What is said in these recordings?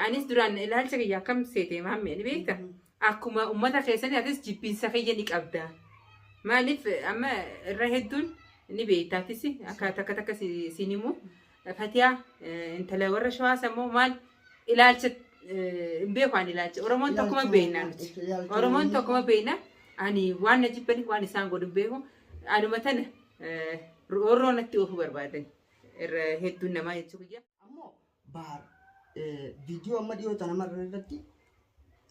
Anis duraan ilaalcha kiyya akkam seete maammee ni beekta. Akkuma uummata keessanii atis jibbiinsa kiyya ni qabda. Maaliif amma irra hedduun ni beekta atis akka takka takka siin himu. Fatiyaa intala warra shawaas ammoo maal ilaalcha hin beeku ani ilaalcha. Oromoon tokkuma beekna nuti. Oromoon tokkuma beekna. Ani waan na jibbaniif waan isaan godhu hin beeku. Anuma tana roorroo natti oofuu barbaadan irra hedduun namaa jechuu kiyya. Ammoo Bahar viidiyoo amma dhiyoo tana marra irratti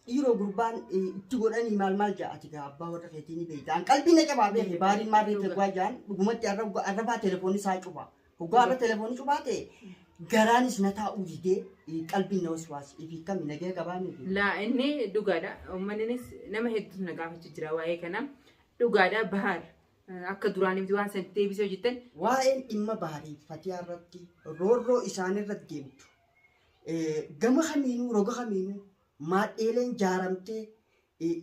dhiiroo gurbaan itti godhanii maal maal ja'a ati gaa abbaa warra keetii ni beekta. An qalbii na cabaa beeke baariin maal reetti hoggaa ja'an dhugumatti arrabaa telefoonni isaa cufa. Hoggaa arra telefoonni cufaa ta'e garaanis na taa'uu didee qalbiin na waswaase ifii kami nagaya qabaa miti. Laa inni dhugaadha. Uummannis nama hedduutu na gaafachuu jira waa'ee kana. Dhugaadha Bahar akka duraanii miti waan san deebisee hojjettan. Waa'een dhimma Bahariif Fatiyaa irratti roorroo isaan irra deemtu gama kamiinuu roga kamiinuu maadheeleen jaaramtee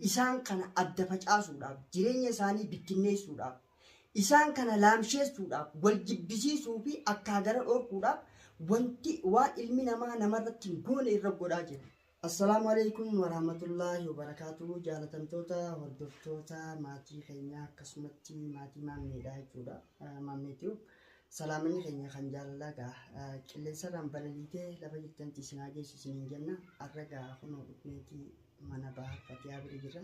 isaan kana adda facaasuudhaaf jireenya isaanii bittinneessuudhaaf isaan kana laamsheessuudhaaf wal jibbisiisuu fi akkaa gara dhorkuudhaaf wanti waan ilmi namaa namarratti hin goone irra godhaa jira. Assalaamu Aleykum Warahmatullaahi Wabarakaatuhu Jaalatamtoota hordoftoota maatii keenyaa akkasumatti maatii maammeedha jechuudha. Maammee Tube salaamanni keenya kan jaalalaa gaa qilleensarraan balaliitee lafa jirtantti isin haa geessu isiniin jenna. Har'a gaa kunoo dhufneeti mana Bahar Fatiyaa bira jirra.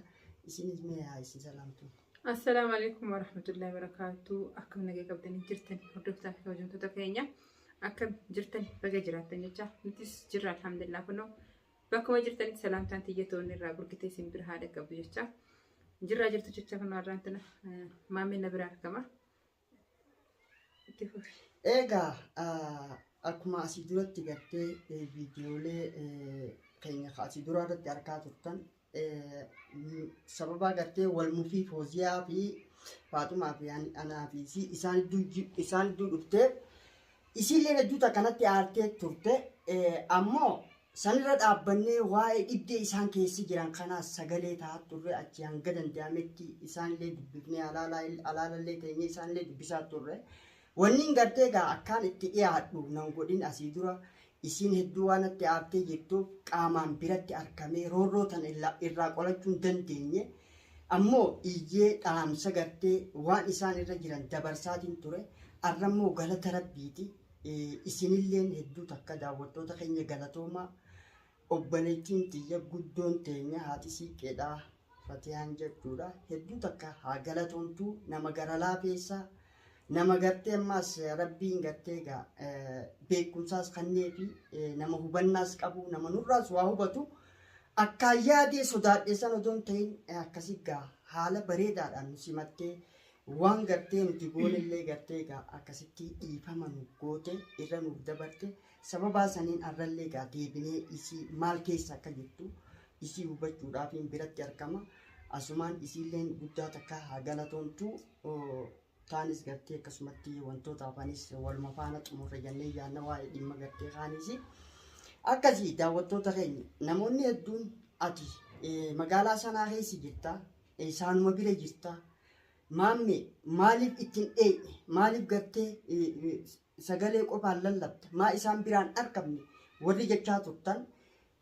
Isinis mee haa isin salaamtu. Assalaamu alaikum warahmatullahi wabarakatuh. Akkam nagaa qabdanii jirtan hordoftaa fi kabajamtoota keenya. Akkam jirtan baga jiraattan jecha nutis jirra alhamdulillah kunoo bakkuma jirtanitti salaamtaan tiyya toonni irraa burgitee isin bira haa dhaqqabdu jecha jirraa jirtu jecha kunoo har'aan tana maammeen na bira argama. Itti fufi. Egaa akkuma asii duratti gartee viidiyoolee keenya asii duraa irratti argaa turtan sababa gartee wal mufii Fooziyaa fi Faaxumaa fi anaa fi isii isaan idduu isaan idduu dhuftee isiillee hedduu takkanatti aartee turte ammoo sanirra dhaabbannee waa'ee dhibdee isaan keessi jiran kanaas sagalee ta'aa turre achi hanga danda'ametti isaanillee dubbifnee alaalallee teenyee isaanillee dubbisaa turre. Wanniin gartee egaa akkaan itti dhiyaadhu nan godhin asii dura isiin hedduu waan natti aartee jirtuuf qaamaan biratti arkamee roorroo tana irraa qolachuu hin dandeenye. Ammoo iyyee dhaamsa gartee waan isaan irra jiran dabarsaatiin ture. Arra immoo galata Rabbiiti. Isinilleen hedduu takka daawwattoota keenya galatoomaa. Obboleettiin tiyya guddoon teenya haati siiqqeedha Fatiyaan jechuudha. Hedduu takka haa galatoomtu nama gara laafeessa nama gartee ammaas rabbiin gartee egaa beekumsaas kanneefi nama hubannaas qabu nama nurraas waa hubatu akkaan yaadee sodaadhe san odoo hin ta'in akkasi gaa haala bareedaadhaan nu simattee waan gartee nuti goonellee gartee egaa akkasitti dhiifama nu goote irra nuuf dabarte Sababaa saniin arrallee egaa deebinee isii maal keessa akka jirtu isii hubachuudhaafiin biratti argama. Asumaan isiilleen guddaa takka haa galatoomtu. Taanis gartee akkasumatti wantoota hafanis waluma faana xumurra jennee yaadna waa'ee dhimma gartee kaaniis. Akkasii daawwattoota keenya namoonni hedduun ati magaalaa sanaa keessa jirta isaanuma bira jirta maamme maaliif ittiin dheeyne maaliif gartee sagalee qofaan lallabda maa isaan biraan arkamne warri jechaa turtan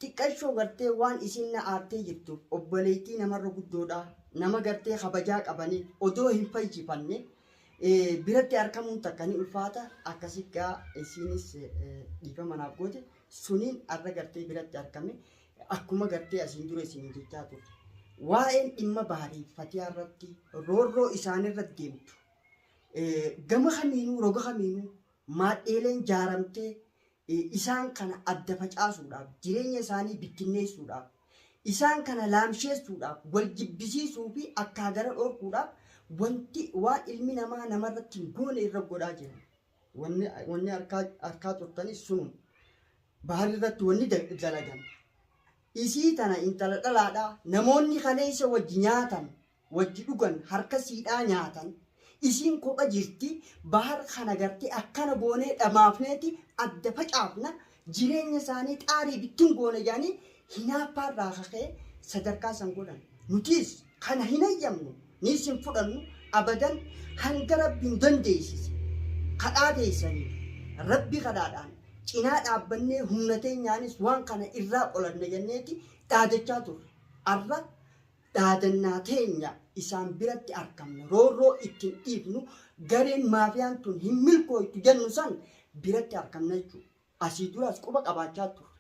xiqqashoo gartee waan isiin na aartee jirtuuf obboleettii namarra guddoodha nama gartee kabajaa qabaniif odoo hin fayyifanne biratti arkamuun takka ni ulfaata akkasi gaa isiinis dhiifama naaf goote suniin arra gartee biratti argame akkuma gartee asiin dura isiniin jechaa turre waa'een dhimma Baharii Fatiyaa irratti roorroo isaanirra deemtu Gama kamiinuu roga kamiinuu maadheeleen jaaramtee isaan kana adda facaasuudhaaf jireenya isaanii bittinneessuudhaaf isaan kana laamsheessuudhaaf wal jibbisiisuu fi akkaa gara dhorkuudhaaf wanti waan ilmi namaa namarratti hin goone irra godhaa jiran. Wanni wanni harkaa harkaa turtanis sunuma. Bahar irratti wanni dalagame. Isii tana intala dhalaadhaa namoonni kaleessa wajji nyaatan wajji dhugan harka siidhaa nyaatan isiin kopha jirti bahar kana garte akkana goonee dhamaafneeti adda facaafna jireenya isaanii xaarii bittin goona jedhanii hinaaffaa irraa kakee sadarkaa san godhan nutiis kana hin hayyamnu niis hin fudhannu abadan hanga rabbi nu dandeessise kadhaa teessanii rabbi kadhaadhaan Cinaa dhaabbannee humna teenyaanis waan kana irraa qolanna jenneeti dhaadachaa turre. Arra dhaadannaa teenya isaan biratti argamna. Roorroo ittiin dhiifnu gareen maafiyaan tun hin milkooytu jennu san biratti argamna jechuudha. Asii duraas quba qabaachaa turre.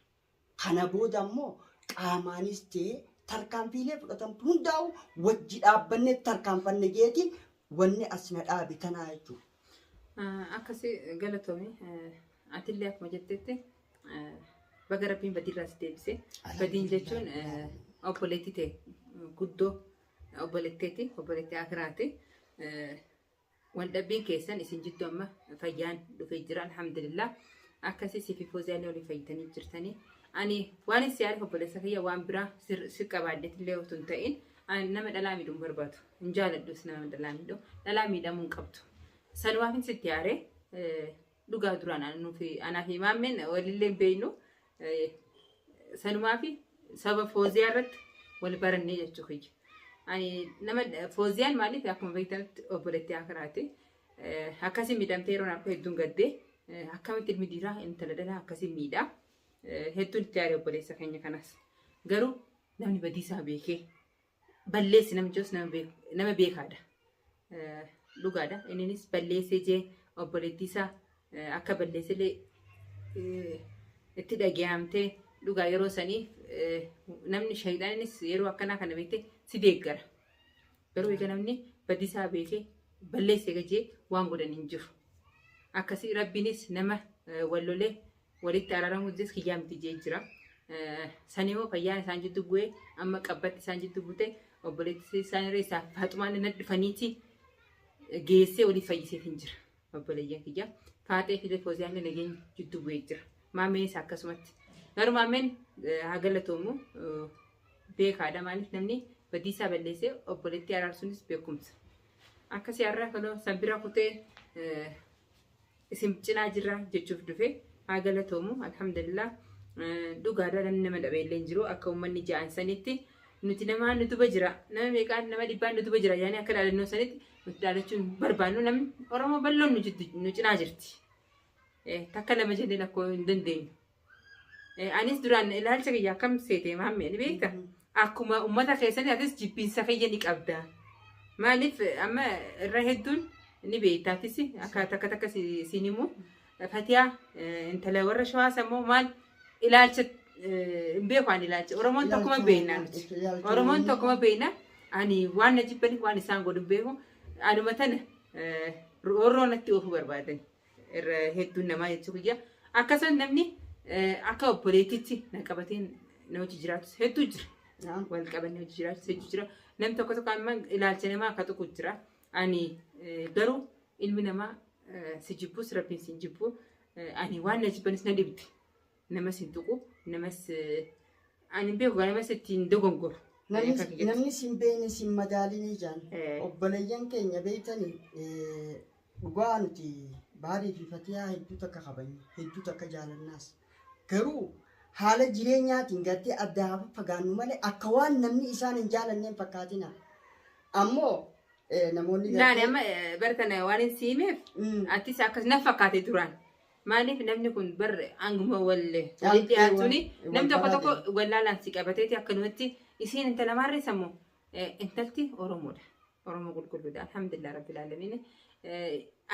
Kana booda ammoo qaamaanis ta'ee tarkaanfiilee fudhatamtu hundaa'u wajji dhaabbannee tarkaanfanne jeetiin wanni as na dhaabe tanaa jechuudha. Akkasi galatoomi. Atillee akkuma jettetti baga Rabbiin badiirraa si deebise. Badiin jechuun obboleettii ta'e guddoo obboleetteeti, obboleettii akiraati. Waldhabbiin keessan isin jidduu amma fayyaan dhufee jira, alhamdulillah. Akkasii sifi Fooziyaallee waliin fayyitanii jirtanii. Ani waan isin yaade, obboleessa kiyya, waan biraa si qabaadheetillee otoo hin ta'in, ani nama dhalaa miidhuu hin barbaadu. Hin jaaladhus nama dhalaa miidhuu. Dhalaa miidhamuu hin qabdu. Sanumaafin sitti yaare. Dhugaa duraan anaa fi maammeen walillee hin beeknu. Sanumaa fi sababa Fooziyaa irratti wal barannee jechuu kiyya. Ani nama Fooziyaan maaliif akkuma beektanitti obboleettii akiraati. Akkasii miidhamtee yeroo narkoo hedduun gaddee, akkamitti ilmi dhiiraa intala dhalaa akkasii miidhaa. Hedduun itti yaade obboleessa keenya kanas. Garuu namni badiisaa beekee balleessi namni jirus nama beekaadha. Dhugaadha. Inninis balleessee jee obboleettii isaa akka balleessillee itti dhaga'amtee, dhugaa yeroo sanii namni shayxaanis yeroo akkanaa kana beekte si deeggara. Garuu egaa namni badiisaa beekee balleessee gajee waan godhan hin jiru. Akkasii Rabbiinis nama wallolee walitti araaramuu dides kiyyaa miti jee jira. Sanimoo fayyaan isaan jidduu bu'ee amma qabbatti isaan jidduu bute, obboleettii isaan irra isaaf Faaxumaan na dhufaniiti geessee waliif fayyiseetiin jira. Obboleeyyan kiyya. Faaxee fi Fooziyaan nageenya jidduu bu'ee jira. Maameenis akkasumatti. Garuu maameen haa galatoomu, beekaadha, maaliif namni badiisaa balleessee obboleettii araarsuunis beekumsa. Akkasii har'a kaloo san bira kutee isin cinaa jirra jechuuf dhufe, haa galatoomu, alhamdulillah. Dhugaadha, namni nama dhabe illee hin jiru. Akka uummanni ja'an sanitti nuti namaa nu duba jira, nama meeqaan, nama dhibbaan nu duba jira yaani akka dhaadannoo sanitti nuti dhaadachuu hin barbaannu. Namni Oromoo bal'oon nu cinaa jirti. Takka lama jennee lakkoo hin dandeenyu. Anis duraan ilaalcha kiyya akkam seete, maammee, ni beekta? Akkuma uummata keessanii atis jibbiinsa kiyya ni qabda. Maaliif amma irra hedduun ni beekta atis akka takka takka siin himu. Fatiyaa intala warra Shawaas ammoo maal ilaalcha hin beeku ani ilaalcha. Oromoon tokkuma beekna nuti. Oromoon tokkuma beekna. Ani waan na jibbaniif waan isaan godhu hin beeku. Anuma tana roorroo natti oofuu barbaadan. Irra hedduun namaa jechuu kiyya. Akkasumas namni akka obboleettitti na qabatee na hojii jiraatus hedduu jira. Wal qabannee hojii jiraatus hedduu jira. Namni tokko tokko amma ilaalcha namaa akka tuqu jira. Ani garuu ilmi namaa si jibbus Rabbiin si hin jibbu. Ani waan na jibbanis na dhibdi. Namas hin tuqu. Namas ani hin beeku, namas ittiin dogongoru. Namni sin beekne sin madaalinii jaan. Obboleeyyan keenya beektanii, dhugaa nuti Baarii fi Fatiyaa hedduu takka kabajna, hedduu takka jaalannaas. Garuu haala jireenyaatiin gartee adda haa fagaannu malee akka waan namni isaan hin jaalanneen fakkaatina. Ammoo namoonni Laani amma bartana waan hin siimeef atis akkas na fakkaate duraan. Maaliif namni kun bar hanguma wal walitti dhiyaatuuni namni tokko tokko wallaalaan si qabateeti akkanumatti isiin intala maarreessa immoo intalti Oromoodha. Oromoo qulqulluudha. Alhamdulillah rabbil aalamiin.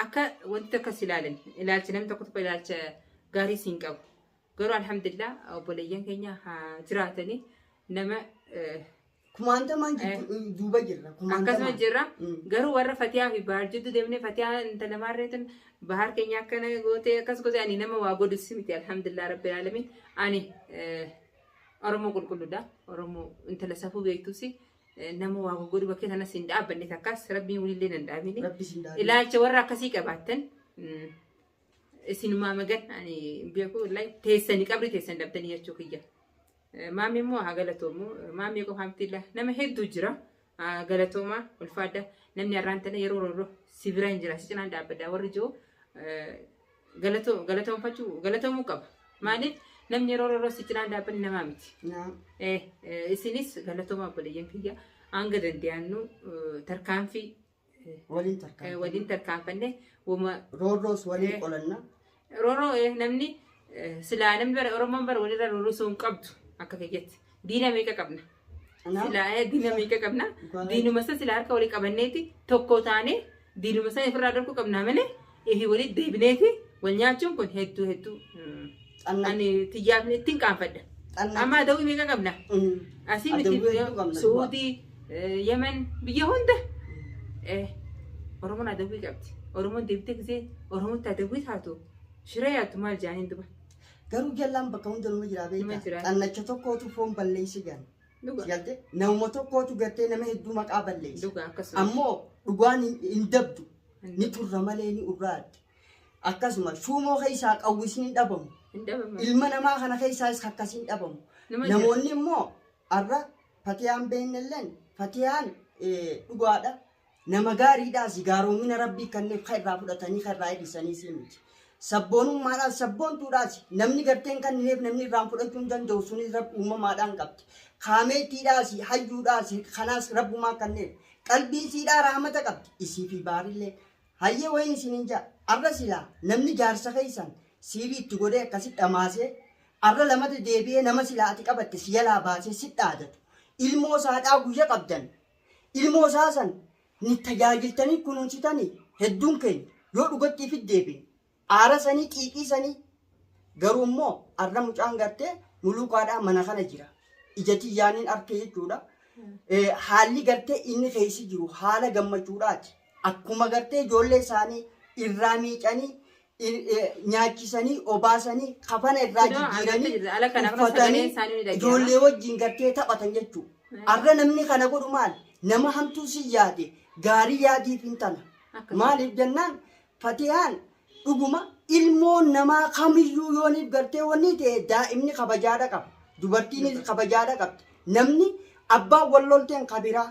Akka wanti akkas ilaalan ilaalcha namni tokko tokko ilaalcha gaarii siin qabu. Garuu alhamdulillah obboleeyyan keenya haa jiraatanii nama Kumaantamaan duuba jirra. Akkasuma jirra. Garuu warra Fatiyaa fi Bahar jidduu deemnee Fatiyaa intala maarreetin Bahar keenya akkana gootee akkas gootee, ani nama waa godhus miti, alhamdulillah rabbil aalamiin. Ani Oromoo qulqulluudha. Oromoo intala safuu beektus nama waa godhu bakkee sanas hin dhaabbanne, takkaas Rabbiin walillee nan dhaabine. Rabbi sin dhaabine. Ilaalcha warra akkasii qabaattan isinumaa magan ani beeku, wallahi teessanii qabri teessan dhabdanii jechuu kiyya. Maamii immoo haa galatoomu. Maamii qofa miti, nama hedduu jira. Haa galatoomaa, ulfaadha. Namni har'aan tana yeroo roorroo si bira hin jira, si cinaan dhaabbadha warri jiru galatoomfachuu galatoomuu qaba. Maaliif namni yeroo roorroo si cinaan dhaabbanni namaa miti. Isinis galatoomaa, obboleeyyan kiyya, hanga danda'annu tarkaanfii waliin tarkaanfanne. Waliin tarkaanfanne wama Roorroos waliin qolanna. Roorroo namni Silaa namni bara Oromoon bara walirra rurrusuu hin qabdu akka kiyyaatti. Diina meeqa qabna? Silaa diina meeqa qabna? Diinuma san silaa harka walii qabanneeti tokko taanee diinuma san ofirraa dhorkuu qabna malee ifii walitti deebineeti wal nyaachuun kun hedduu hedduu ani tiyyaaf ittiin qaanfadha. Amma adawwii meeqa qabna? Asii miti Suudii, Yemen, biyya hunda. Oromoon adawwii qabdi. Oromoon deebitee gisee Oromootti adawwii taatu shira yaaddu maal jaaniin duba. Garuu jallaan bakka hunda numa jira beektaa. Xannacha tokkootu foon balleessa jedhan. Galte namuma tokkootu gartee nama hedduu maqaa balleessa. Ammoo dhugaan hin dabdu ni turra malee ni urraaddi. Akkasuma shuumoo keessaa qawwisni hin dhabamu. Ilma namaa kana keessaas akkasii hin dhabamu. Namoonni immoo har'a Fatiyaan beennelleen Fatiyaan dhugaadha. Nama gaariidhaas gaaromina rabbii kanneen kan irraa fudhatanii kan irraa hir'isanii si miti. Sabboonummaadhaas sabboontuudhaas namni garteen kannineef namni irraan fudhachuu hin danda'u sunis rabbi uumamaadhaan qabdi. Kaameettiidhaas hayyuudhaas kanaas rabbumaa kanneen qalbiin siidhaa rahmata qabdi isii fi baarillee. Hayyee wayin isin hin jaa arra silaa namni jaarsa keessan siirii itti godhee akkasi dhamaasee arra lamata deebi'ee nama silaa ati qabatte si jalaa baasee si dhaadatu ilmoo saadhaa guyya qabdan ilmoo isaa san ni tajaajiltanii kunuunsitanii hedduun keenya yoo dhugatti ifit deebine aara sanii xiiqii sanii garuu immoo arra mucaan gartee mulukaadhaa mana kana jira ija tiyyaaniin arke jechuudha. Haalli gartee inni keessa jiru haala gammachuudhaati. Akkuma gartee ijoollee isaanii irraa miicanii nyaachisanii obaasanii kafana irraa Kunoo, jijjiiranii agartee jirra. Ala kana kun uffatanii sagaleen isaanii ni dhaga'ama. ijoollee wajjin gartee taphatan jechuudha. Arra namni kana godhu maal? Nama hamtuu si yaade gaarii yaadiif hin tana. Akkasuma. Maaliif jennaan Fatiyaan dhuguma ilmoon namaa kamiyyuu yooniif gartee wanni ta'e daa'imni kabajaadha qaba. Dubartiinis kabajaadha qabdi. Namni abbaan wal lolteen kabiraa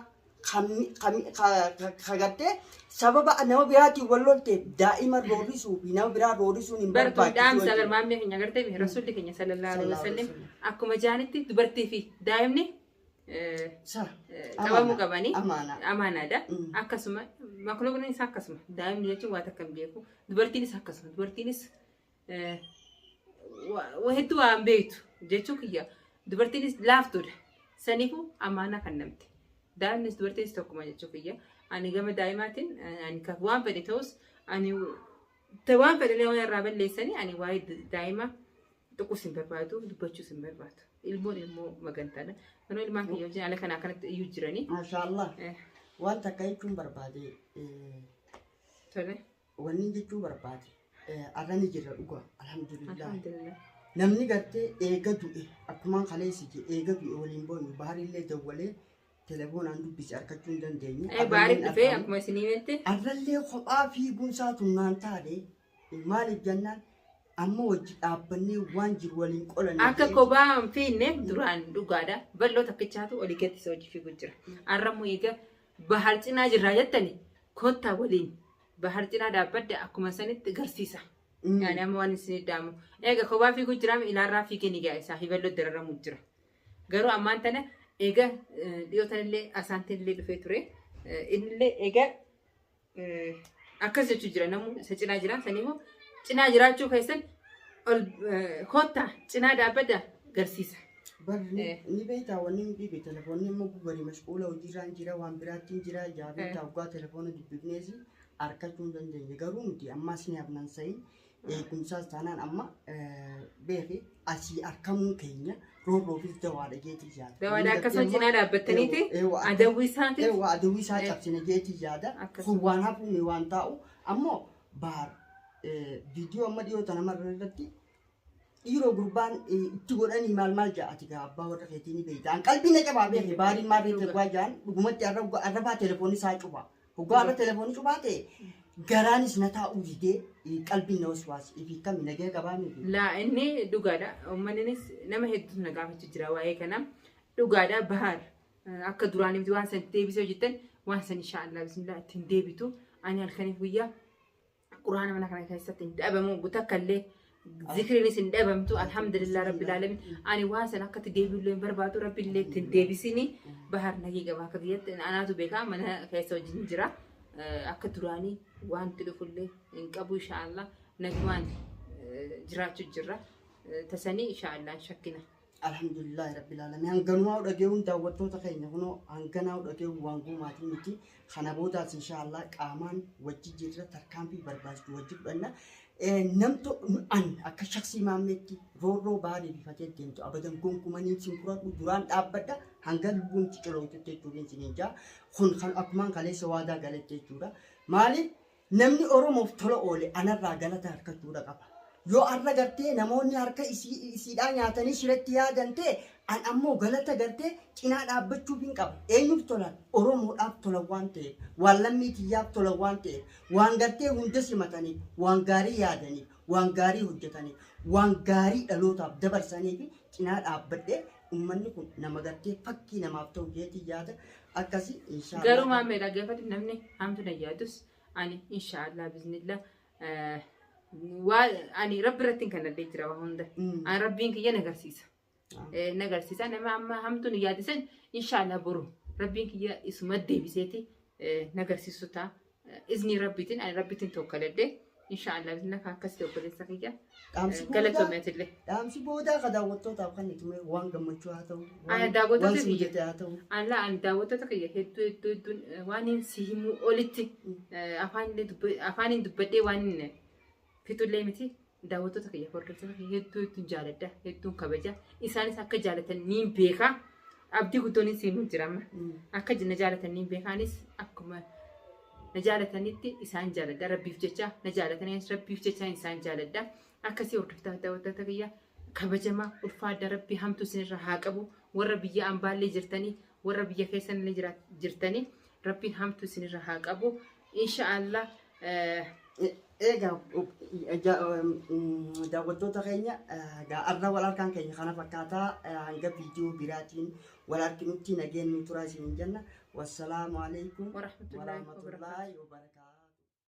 ka gartee sababa nama biraatiin wal lolteef daa'ima roorrisuu fi nama biraa roorrisuun hin Bartuu barbaachisu dhaamsa jechuudha. garmaammee keenya agartee rasuulli keenya sallallahu alaihi wasallam Sallallahu akkuma jaanitti dubartii fi daa'imni Sa, qabamuu amaana, qabanii amaana. amaanaadha. Mm. Akkasuma makluuqni isaa akkasuma daa'imni jechuun waa takka hin beeku dubartiinis akkasuma dubartiinis waa hedduu waan beektu jechuu kiyya dubartiinis laaftuudha. Saniifuu amaanaa kan namti. Daa'imnis dubartiinis tokkuma jechuu kiyya. Ani gama daa'imaatiin ani kan waan fedhe ta'us ani waan fedhe waan irraa balleessanii ani waa'ee daa'ima tuquus hin barbaadu dubbachuus hin barbaadu. Ilmoon ilmoo magantaadha. Kanoo ilmaan kiyya wajjin ala kanaa kanatti iyyuu jiranii. Maashaallah. Waan takka jechuun barbaade Tole. wanni jechuu barbaade arra ni jirra dhugaa alhamdulillah. Alhamdulillah. Namni gartee eega du'e akkumaan kaleessi je eega du'e waliin boonyu baarillee dawwalee telefoonaan dubbise argachuu hin dandeenye. Baariif dhufee akkuma isinii himette. Arrallee kophaa fiiguun isaa tunnaan taane maaliif jennaan amma wajji dhaabbannee waan jiru waliin qolanne. Akka kophaa hin fiinneef duraan dhugaadha. Bal'oo takkichaatu olii gadi isa hojii fiigu jira. Arrammoo eega bahar cinaa jirraa jettani kottaa waliin bahar cinaa dhaabbadda akkuma sanitti garsiisa. Yaani amma waan isin dhaamu. Eega kophaa fiigu jira ilaarraa fiigee ni ga'a isaa fi bal'oo dararamu jira. Garuu ammaan tana eega dhiyoo tanallee asaantiin illee dhufee ture. Innillee eega akkas jechuu jira namu isa cinaa jira saniifuu cinaa jiraachuu keessan ol kottaa cinaa dhaabbadda garsiisa. Bar ni beektaa wanni nu dhibe telefoonni immoo gugarii mashquula hojiirraan jira waan biraattiin jira yaa beektaa waggaa telefoona dubbifnees argachuu hin dandeenye garuu nuti ammas ni hafnan sa'i eegumsaas taanaan amma beeki asii argamuun keenya roorroofis dawaadha jeetii yaada. Dawaadha akkasuma cinaa dhaabbattaniiti adawwii isaatiif. Eewwa adawwii isaa cabsine jeetii yaada. Akkasuma. Kun waan hafuumi waan taa'u ammoo baar viidiyoo amma dhiyoo tana marra irratti dhiiroo gurbaan itti godhanii maal maal ja'a ati gaa abbaa warra keetii ni beekta. An qalbii na cabaa beeke baariin maal reete dhugaa ja'an dhugumatti arrabaa telefoonni isaa cufaa. Dhugaa arra telefoonni cufaa ta'e garaanis na taa'uu didee qalbiin na waswaase ifi kami nagaya qabaa miti. Laa inni dhugaadha. Uummannis nama hedduutu na gaafachuu jira waa'ee kana. Dhugaadha bahaar akka duraanii miti waan san deebisee hojjettan waan san inshaallah bismillah ittiin deebitu. Ani halkaniif guyyaa quraana mana kana keessatti hin dhabamu takka illee zikriinis hin dhabamtu alhamdulillah rabbil alamin. Ani waan san akkatti deebi'ullee hin barbaadu rabbillee ittiin deebisini bahar nagee qaba akka kiyyatti anaatu beekaa mana keessa wajjin jira. Akka duraanii wanti dhufullee hin qabu inshaallah nagumaan jiraachuu jirra. Tasanii inshaallah hin shakkina. Alhamdulillahi rabbil alamin. Hanganumaa dhageewun daawwattoota keenya kunoo hanganaa dhageewun waan guumaatii miti. Kana boodaas inshaallah qaamaan wajji jirra, tarkaanfii barbaachisu wajji fudhanna. Namto an akka shaksii maammeetti roorroo baarii bifatee deemtu abadan gonkumanii sin fudhadhu, duraan dhaabbadha hanga lubbuun cicolootutti jechuun siniin jaa. Kun kan akkumaan kaleessa waadaa galette jechuudha. Maaliif namni Oromoof tola oole anarraa galata harkachuudha qaba. Yoo har'a gartee namoonni harka isiidhaa nyaatanii shiratti yaadan ta'e, an ammoo galata gartee cinaa dhaabbachuuf hin qaba. Eenyuuf tolan? Oromoodhaaf tolan waan ta'eef, waan lammii tiyyaaf tolan waan ta'eef, waan gartee hunda simataniif, waan gaarii yaadaniif, waan gaarii hojjetaniif, waan gaarii dhalootaaf dabarsaniif cinaa dhaabbadhee uummanni kun nama gartee fakkii namaaf ta'u jeetii yaada akkasii inshaallah. Garuu maammee dhaggeeffatu, namni hamtu na yaadus ani inshaallah biznillah waa ani rabbi irratti kan allee jira waa hunda. Ani rabbiin kiyya na agarsiisa. Na agarsiisa, nama amma hamtu nu yaadisan inshaallah boru rabbiin kiyya isuma deebiseeti na agarsiisu ta'a. Izni rabbiitiin ani rabbiitiin tokkaladhe inshaallah biznillah akkasii obboleessa kiyya. Galatoomee atillee. Dhaamsi boodaa ka daawwattootaaf kan itti waan gammachuu haa ta'u, Ani daawwattoota waan si kiyya. mijate haa ta'u. Alla ani daawwattoota kiyya hedduu hedduu hedduun waan hin si himuu olitti afaaniin dubbadhee waan hin fixullee miti. Daawwattoota kiyya, hordoftoota kiyya hedduu hedduun jaaladha, hedduun kabaja. Isaanis akka jaalatan niin beeka. Abdii guddoon siinuu jira amma. Akka na jaalatan niin beeka. Anis akkuma na jaalatanitti isaan jaaladha. Rabbiif jecha na jaalataniis rabbiif jecha isaan jaaladha. Akkasii hordoftoota, daawwattoota kiyya kabajamaa, ulfaadha, rabbi hamtuu isinirra haa qabu. Warra biyya ambaallee jirtanii, warra biyya keessanillee jirtanii, rabbiin hamtuu isinirra haa qabu. Inshaallah. Egaa daawwattoota keenya, egaa arra wal harkaan keenya kana fakkaataa. Hanga viidiyoo biraatiin wal arginutti nageenyu turaa isiniin jenna. Wassalaamu alaikum warahmatullaahi warahmatullaahi wabarakaatuh.